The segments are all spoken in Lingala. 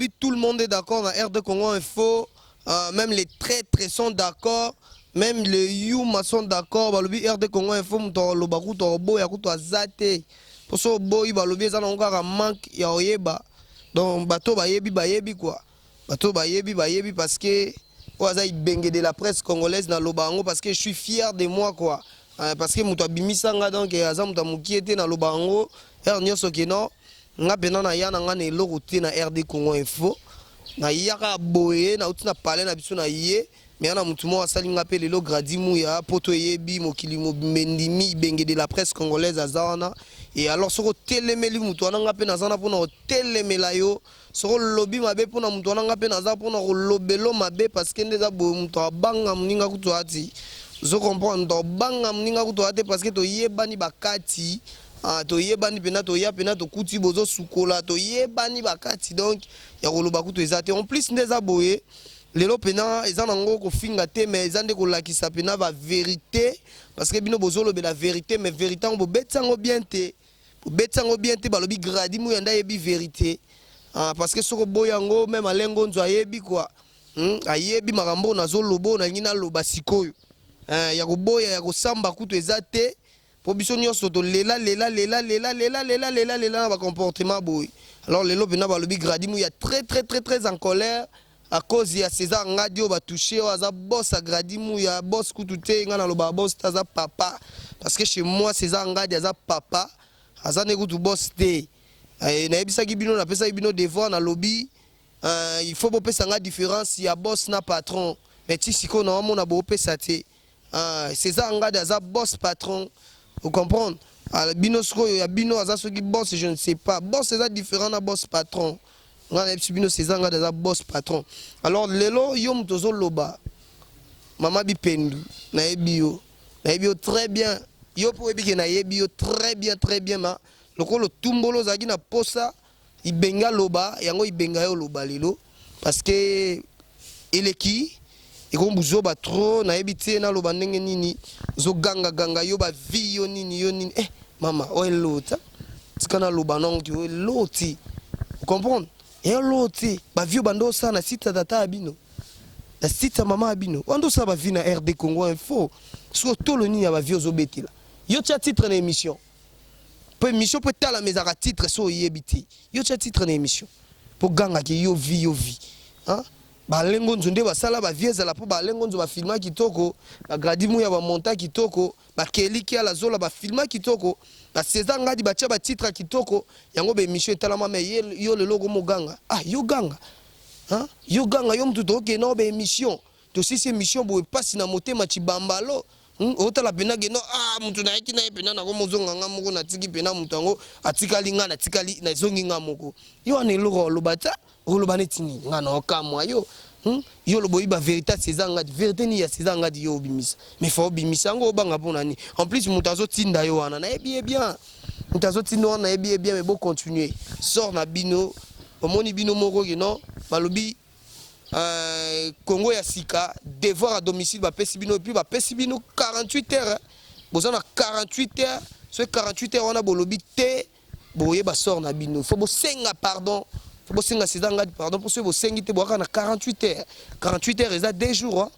Balobi tout le monde est d'accord na RD Congo Info, même les traîtres sont d'accord, même les Yuma sont d'accord. Balobi RD Congo Info, moto aloba kutu oboya kutu aza te. Mpo so oboyi, balobi eza nango kaka manque ya oyeba. Donc bato bayebi, bayebi quoi, bato bayebi, bayebi, parce que oyo aza Ibenge de la presse congolaise. Naloba yango parce que je suis fier de moi quoi, parce que moto abimisanga, donc aza moto amokie te. Naloba yango heure nyonso ke non, nga mpena naya na nga na eloko te na RD Congo Info. Nayaka boye, nauti na palais na biso na ye, me ya na motu moko asali nga mpe lelo Gradi Muya mpo toyebi mokili mobimba ndimi Ibenge de la presse congolaise aza wana. Et alors soki otelemeli motu wana, nga mpe naza na mpona kotelemela yo. Soki olobi mabe mpona motu wana, nga mpe naza mpona kolobelo mabe, parce que nde eza boye, moto abanga moninga kutu ati ozo comprendre, moto abanga moninga kutu ate, parce que toyebani bakati. Ah, toyebani mpena, toya mpena, tokuti bozosukola, toyebani bakati. Donc ya koloba kutu eza te. En plus nde eza boye lelo, mpena eza nango kofinga te, mais eza nde kolakisa mpena bavérité, parce que bino bozolobela vérité, mais vérité yango bobeti yango bien te, bobeti yango bien te. Balobi Gradi Muya nde ayebi vérité. Ah, parce que soki oboyi yango, même Alengo Nzo ayebi quoi, Ayebi makambo oyo nazoloba, oyo nalingi naloba sikoyo. Ya koboya, ya kosamba kutu eza te, mpo biso nyonso tolela lela lela lela lela lela lela lela na bacomportement boye. Alors lelo mpena balobi Gradi Muya très très très très en colère à cause ya César Ngadi oyo batouche. Oyo aza boss ya Gradi Muya, boss kutu te, ngai naloba boss te, aza papa, parce que chez moi César Ngadi aza papa, aza nde kutu boss te. Nayebisaki bino, napesaki bino devoir, nalobi il faut bopesa nga différence ya boss na patron, mais ti sikoyo naomona boopesa te. César Ngadi aza boss patron, vous comprendre? Bino sikoyo ya bino aza soki boss, je ne sais pas. Boss eza différent na boss patron. Ngai nayebisi bino, César Ngadi aza boss patron. Alors lelo yo moto ozoloba mama Bipendu, nayebi yo, nayebi yo très bien. Yo mpo oyebi ke nayebi yo très bien, très bien. Ma lokola otumbolo, ozalaki na posa Ibenga aloba yango, Ibenga yo oloba lelo, parce que eleki ekomi buzoba trop. Nayebi te naloba ndenge nini. Ozogangaganga yo bavi yo nini, yo nini. Mama oyo elota, tika naloba nango ti oyo eloti, comprendre elo te. Bavi oyo banda osala na site ya tata ya bino, na site ya mama ya bino, wanda osala bavi na RD Congo Info. Soki otolo nini ya bavi ozobetela yo, tia titre na émission, mpo émission mpo etalama ezalaka titre. So oyebi te, yo tia titre na émission mpo gangaki yo vi, yo vi, hein? Balengo nzo nde basala bavie ezala, mpo balengo nzo bafilma kitoko, bagradi Muya bamonta kitoko, bakeliki ala zola bafilma kitoko, baCésar Ngadi batia batitre ya kitoko, yango baémission etalama. Me yo lelo okomoganga, ah, yo ganga, hein? Yo ganga, yo mutu tokokende nao baémission, tosisi émission boye, mpasi na motema cibambalo. Otala mpena ke no, ah, mutu nayaki na ye mpena, nakomozonga nga moko, natiki mpena mutu yango atikali nga, natikali nazongi nga moko. Yo wana eloko oloba ta, oloba neti nini? Nga na okamwa yo, Yo oloba oyiba vérité ya César Ngadi. Vérité nini ya César Ngadi yo obimisa? Mais faut obimisa yango, obanga mpona nini? En plus moto azotinda yo wana, nayebi ye bien. Moto azotinda wana, nayebi ye bien. Mais bocontinue sort na bino, omoni bino moko ke non. Balobi Congo ya sika, devoir à domicile bapesi bino, et puis bapesi bino 48 heures. Boza na 48 heures. Soki 48 heures wana bolobi te, boyeba sort na bino. Faut bosenga pardon, faut bosenga César Ngadi pardon, mpo soki bosengi te, boyaka na 48 heures. 48 heures eza 2 jours, hein?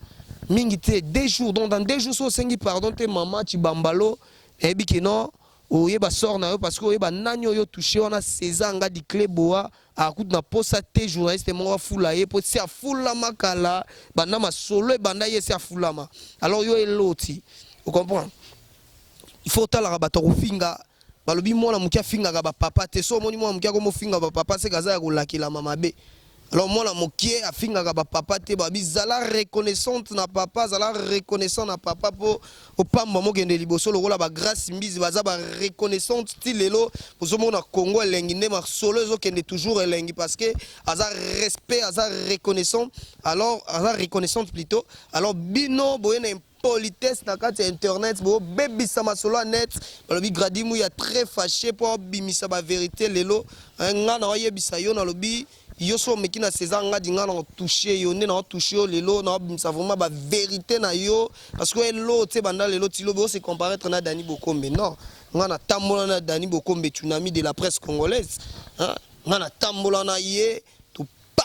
Mingi te, 2 jours. Donc dans 2 jours, soki osengi pardon te, mama Cibambalo, nayebi ke non, oyeba sort na yo, parce que oyeba nani oyo touche wana. César Ngadi Clé Boa akuti na posa te journaliste moko afula ye, mpo si afulama kala, banda masolo ebanda, ye si afulama. Alors yo eloti, ocomprendre? Il faut otalaka bato ya kofinga. Balobi mwana moke afingaka bapapa te. So omoni mwana moke akomofinga bapapa, seka aza ya kolakelama mabe. Alors mwana moke afingaka bapapa te. Babi zala reconnaissante na papa, zala reconnaissant na papa, mpo opamba mokende liboso. Lokola bagrâce Mbizi baza bareconnaissante ti lelo, ozomona Congo elengi, nde masolo ezokende toujours elengi, parce que aza respect, aza reconnaissant, alors aza reconnaissante plutôt. Alors bino boye na impolitesse na kati ya internet, bobebisa masolo ya net. Balobi Gradi Muya très fâché mpo abimisa bavérité lelo. Nga na oyebisa yo, nalobi yo so omeki na César Ngadi, nga na otouche yo nde na otouche yo lelo, na obimisa vraiment bavérité na yo, parce que elo te banda lelo ti lobi ose comparaître na Dani Bokombe. Non, nga na tambola na Dani Bokombe, tsunami de la presse congolaise, hein? Nga na tambola na ye.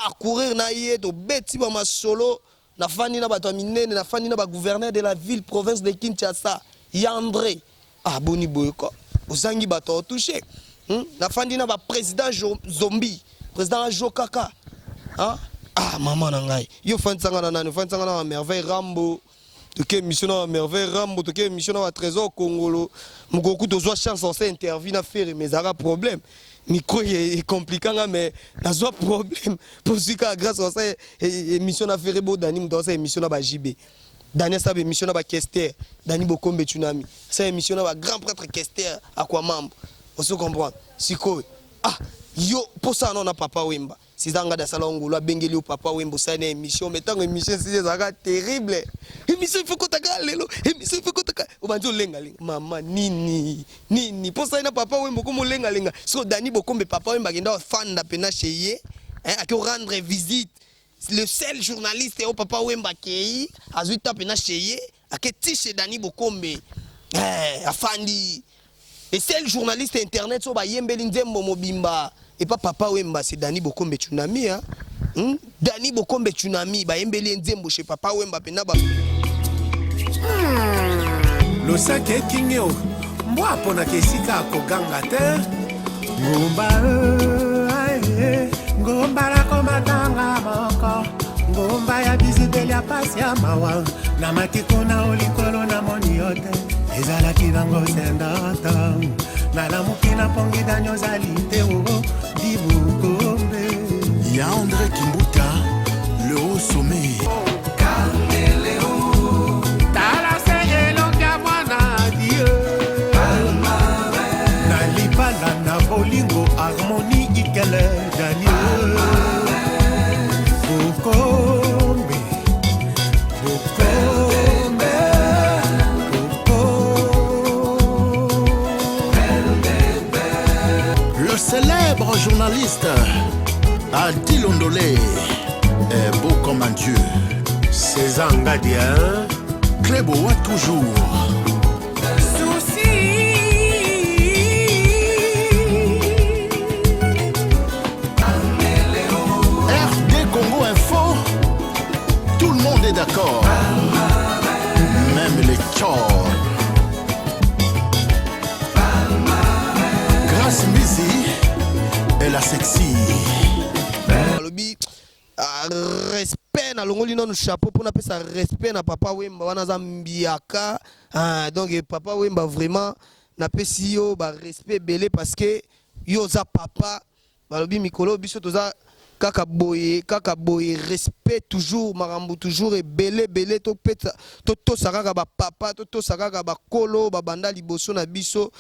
Toparcourir na ye, tobeti bamasolo. Nafandi na bato ya minene, nafandi na bagouverneur de la ville province de Kinshasa, Yandré. Ah, boni boye ko, ozangi bato otouche. Nafandi na baprésident Zombi, président Ajo Kaka. Ah, ah, mama na ngai, yo ofandisanga na nani? Ofandisanga na Merveille Rambo. Toke émission na Merveille Rambo, toke émission na Trésor Kongolo. Mokoku tozwa chance en interview na Ferre, mais ezalaka problème, micro ecompliquanga, mais nazwa problème pozwi kaka grâce osa émission na Ferre. Bo Dani, moto asala émission na ba JB, Dani asala émission na bakester, Dani Bokombe Tsunami asala émission na bagrand prêtre Kester Akwamambo. Ozo comprendre sikoyo? Ah, yo mposala nao na Papa Wemba, César Ngadi asala ngolo, abengeli yo Papa Wemba, osali na émission. Mais ntango émission esili, ezalaka terrible. Émission il faut kotaka lelo, émission il faut kotaka, obandi olengalenga. Mama, nini nini mpo osali na Papa Wemba, okoma olengalenga. Siko Dani Bokombe, Papa Wemba akenda ofanda mpena chez ye, ake rendre visite. Le seul journaliste oyo Papa Wemba akei, azwi ta mpena chez ye, ake ti chez Dani Bokombe, afandi. Le seul journaliste internet oyo bayembeli nzembo mobimba epa Papa Wemba, c'est Dani Bokombe Tsunami, hein? Dani Bokombe Tsunami, bayembeli ye nzembo chez Papa Wemba mpena ba Losaki ekingi o mbwa aponaka esika akoganga te. Ngomba eh, ngomba nakomatanga moko, ngomba ya bizibeli ya pasi ya mawa. Namati kuna o likolo, namoni yo te, ezalaki nango se ndoto. Nalamuki na pongi, Dani ozali te o Dibukombe. Ya André Kimbuta, le haut sommet. Tala se elongi ya mwana die na libala na bolingo, harmonie ikele. Daniel Bokombe, Bokombe, Bokombe. Le célèbre journaliste Adi Londolé est beau comme un dieu. César Ngadi, hein? Cléboa toujours. Souci. RD Congo Info, tout le monde est d'accord. Même les tchors. Grâce Mbizi est la sexy. Balobi ah, respect. Nalongoli nanu chapeau mpona apesa respect na Papa Wemba wana, aza mbiaka. Ah, donc Papa Wemba, vraiment napesi yo barespect ebele parce que yo oza papa. Balobi mikolo biso toza kaka boye, kaka boye, respect toujours, makambo toujours ebele ebele. Topesa, totosa kaka bapapa, totosa kaka bakolo babanda liboso na biso.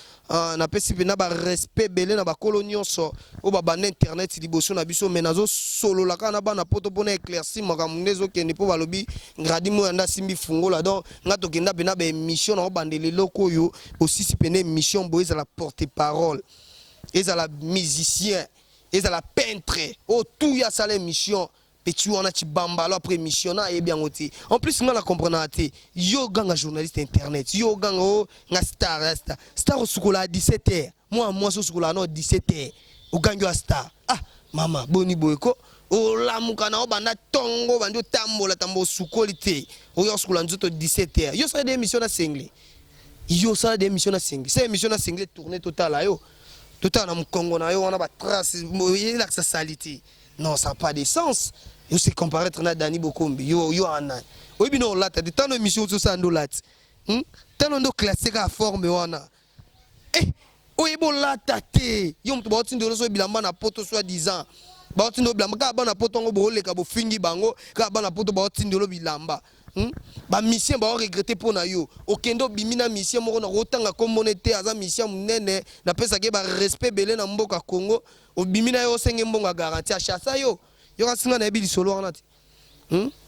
Napesi mpena barespect ebele na bakolo nyonso oyo babanda internet liboso na biso. Mais nazosolola kaka na bana Poto mpona éclaircir makambo nde ezokende, mpo balobi Ngradi moyo nde asimbi fungola. Donc nga tokenda mpena baémission na obandela eloko oyo osisi pene émission boye, ezala porte parole, ezala musicien, ezala peintre, oyo tuya asala émission, petit wana Cibambalo, après émission na ayebi yango te. En plus nga na comprenaka te, yo ganga journaliste internet, yo ganga o nga star ya star, star osukola à 17 heures, mwa mwasi osukola no 17 heures, ogangi yo ya star. Ah mama, boni boye ko? Olamuka na obanda ntongo, bandi otambola tambo, osukoli te, oyo osukola nzoto 17 heures. Yo sala de émission na sengle, yo osala de émission na sengle, sa émission na sengle, tourne, totala yo, totala na mokongo na yo wana batrace elakisa sali te. Non, ça n'a pas de sens. Yo se comparaître na Dani Bokombe, yo yo ana oyebi na olata te. Tano émission osala nde olati, Tano nde oclasse kaka forme wana. Eh, oyebi olata te. Yo moto baotinda yo so bilamba na Poto, soi disant baotinda yo bilamba. Kaka bana Poto yango booleka, bofingi bango. Kaka bana Poto baotinda yo bilamba, Bamusicien baoregretter mpo na yo. Okende, obimi na musicien moko na kotanga kombona te, aza musicien monene, napesaki ye barespect ebele na mboka Congo. Obimi na ye, osenge mbongo ya garantie, achassa yo. Yo kasi nga nayebi lisolo wana te,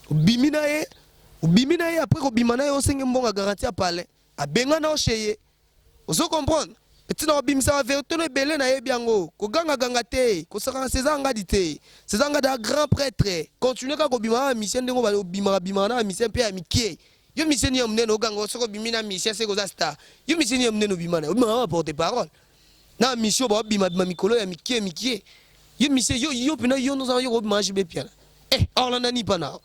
Obimi na ye, obimi na ye, après kobima na ye, osenge mbongo ya garantie ya palais, abenga na oshe ye. Ozo comprendre ntina kobimisaka vérité no ebele, nayebi yango. Kogangaganga te, kosakana César Ngadi te. César Ngadi a grand prêtre, continue kaka kobima na bamusicien ndenge obimaka, bimaka na bamusicien mpe ya mike. Yo musicien ya monene, oganga soki obimi na musicien seke oza star. Yo musicien ya monene, obima na obimaka na porte parole na mission, baobimabima mikolo ya mike mike. Yo monsieur yo yo pena yo nozala yo kobima JB Mpiana. Eh, aolanda ni pana.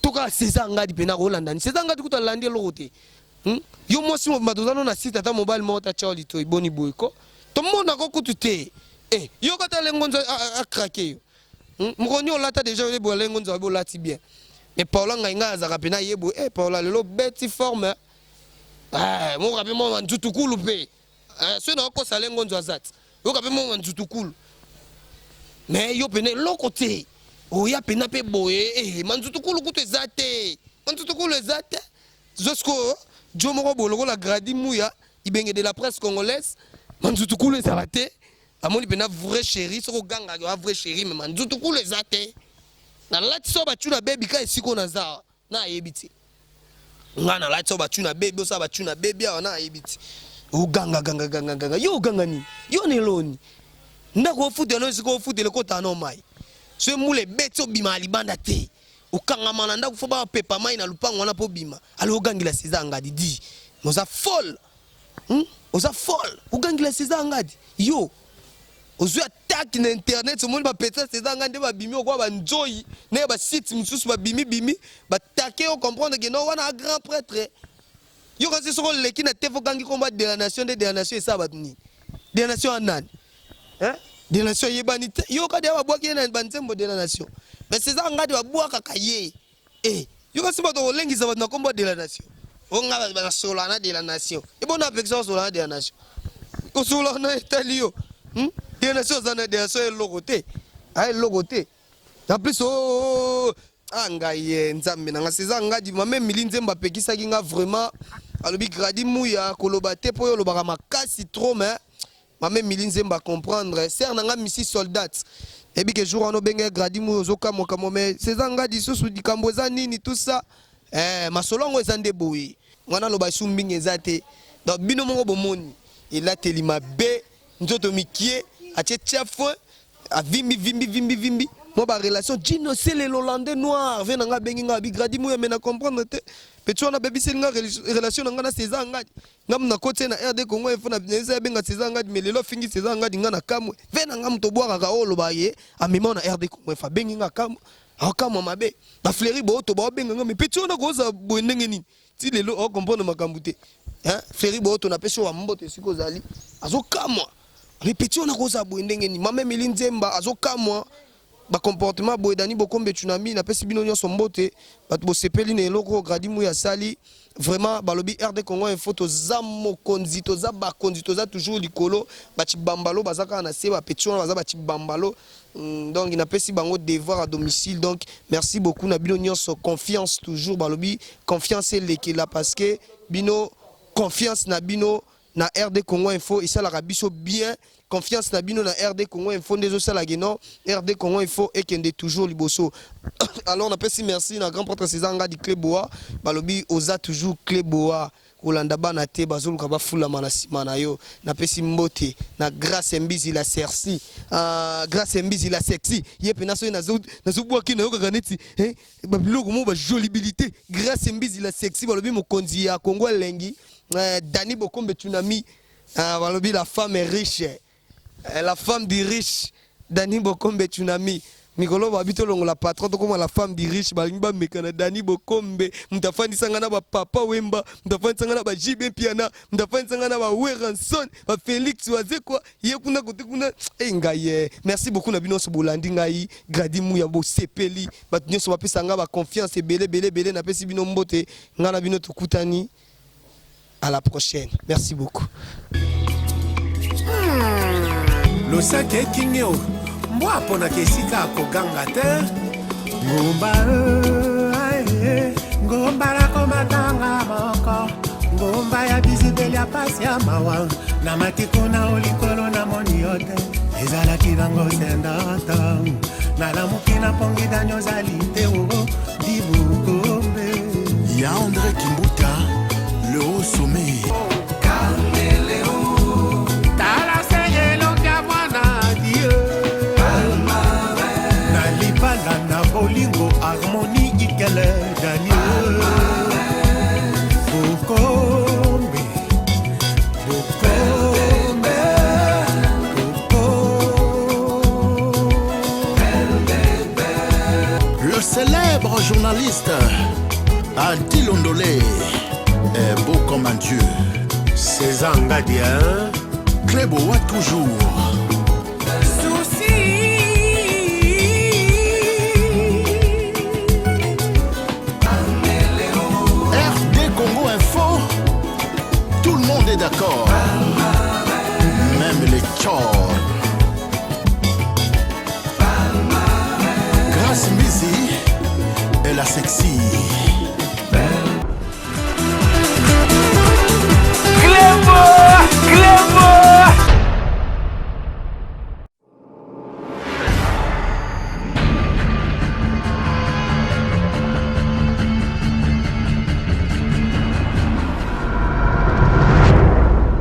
Toka César Ngadi pena kolanda ni. César Ngadi kuta alandi eloko te. Yo mwasi mobimba toza no na site ata mobali moko ta tchao litoi boni boye ko. Tomona ko kutu te. Eh, yo kata lengo nzo a craquer yo. Mokoni olata déjà yo boye lengo nzo olati bien. Mais Paola ngai ngai azaka pena ye boye. Eh Paola lelo beti forme. Eh, moka pe mo nzutukulu pe. Eh, soki nakokosa lengo nzo azati. Yoka pe mo nzutukulu. Mais yo pena eloko te. Oya pena pe boye eh manzutukulu kutu eza te. Manzutukulu eza te. Zosko jo moko boye lokola Grady Muya ibenge de la presse congolaise manzutukulu ezala te. Amoni pena vrai chéri soko ganga yo vrai chéri mais manzutukulu eza te. Nalati so bachuna baby ka esiko naza na ayebi te. Nga nalati so bachuna baby osala bachuna baby awa na ayebi te. Oganga ganga ganga ganga yo oganga nini? Yo neloni. Ndako ofutela no esika ofutela ekotaka no mai. So mbula ebeti obima na libanda te. Okangama na ndako fo bapepa mai na lupango wana po bima. Alors ogangela César Ngadi di. Mais oza folle. Oza folle. Ogangela César Ngadi. Yo ozwi attaque na internet omoni ba petra César Ngadi nde babimi okwa ba nzoyi na ya ba site mosusu babimi bimi batake yo comprendre que non wana a grand prêtre. Yo kasi soko oleki na te fo kangi komba de la nation nde de la nation esala bato nini? De la nation ya nani? Hein? De la nation eyebani te. Yo kadi babwaki ye na banzembo de la nation. Mais César Ngadi babwakaka ye. Eh, yo kasi bato kolengisa bato na kombo de la nation. O nga basola na de la nation. Ebona apekisa osola na de la nation. Osola na etali yo. De la nation oza na de la nation eloko te. Ah eloko te. En plus oh, ah ngai ye nzambe na nga César Ngadi mame mili nzembo apekisaki nga vraiment alobi Grady Muya koloba te po yo olobaka makasi trop mais mame mili nzembo a comprendre sœur na nga Missy soldat ebi ke jour wana obenge Grady Muya ozokamwa kamwa mais César Ngadi susu likambo eza nini tout ça eh masolo yango eza nde boye nga naloba esu mbinga eza te donc bino moko bomoni elateli mabe nzoto mikie atie tia foin avimbi vimbi vimbi vimbi mwa ba relation Gino c'est le Hollandais noir ve na nga abengi nga abi Grady Muya mais na comprendre te petit wana abebiseli nga relation na nga na César Ngadi nga na koti na RD Congo info na eza abenga César Ngadi mais lelo afingi César Ngadi nga na kamwe ve na nga moto obwakaka oyo oloba ye amema na RD Congo info abengi nga kamwe akamwa mabe ba Fleury Boto baobenga nga mais petit wana koza boye ndenge nini ti lelo o comprendre makambo te hein Fleury Boto napesi yo mbote esika ozali azokamwa mais petit wana koza boye ndenge nini mama Emily Nzemba azokamwa ba comportement boye Dani Bokombe Tsunami napesi bino nyonso mbote bato bosepeli na eloko Grady Muya asali vraiment balobi RD Congo Info toza mokonzi toza bakonzi toza toujours likolo bachibambalo baza kaka na se ba petit wana baza bachibambalo donc napesi bango devoir à domicile donc merci beaucoup na bino nyonso confiance toujours balobi confiance elekela parce que bino confiance na bino na RD Congo Info esalaka biso bien confiance na bino na RD Congo Info nde ezosalaka non RD Congo Info ekende toujours liboso alors napesi merci na grand prêtre César Ngadi Cléboa balobi oza toujours Cléboa kolanda bana te bazoluka bafulama na nsima na yo napesi mbote na Grâce Mbizi la Cerci Grâce Mbizi la sexy ye mpe na soki nazobwaki nayokaka neti babiloko moko bajolibilité Grâce Mbizi la sexy balobi mokonzi ya Congo elengi Dani Bokombe Tsunami balobi la femme est riche la femme du riche Dani Bokombe Tsunami mikolo babi tolongola patron tokóma la femme du riche balingi bameka na Dani Bokombe moto afandisanga na bapapa Wemba moto afandisanga na ba JB Mpiana moto afandisanga na ba Werrason ba Félix Wazekwa ye kuna kote kuna e ngai ye merci beaucoup na bino nyonso bolandi ngai Grady Muya bosepeli bato nyonso bapesa nga baconfiance ebele ebele ebele napesi bino mbote ngai na bino tokutani à la prochaine merci beaucoup. Losaki ekingi o mbwa aponaka esika akoganga te ngomba ae, ngomba nakomatanga moko ngomba ya bizibeli ya pasi ya mawa na mati kuna o likolo namoni yo te ezalaki nango se ndoto nalamuki na pongi dani ozali te o dibukombe Ya André Kimbuta, le haut sommet. Tala se elongi ya mwana die na libala na bolingo harmonie ikele daniel bokombe bokombe. Journaliste Adi Londolé est beau comme un dieu. César Ngadi, hein? Cléboa toujours. Souci. RD Congo Info, tout le monde est d'accord. Même les tchors. Grâce Mizzi est la sexy.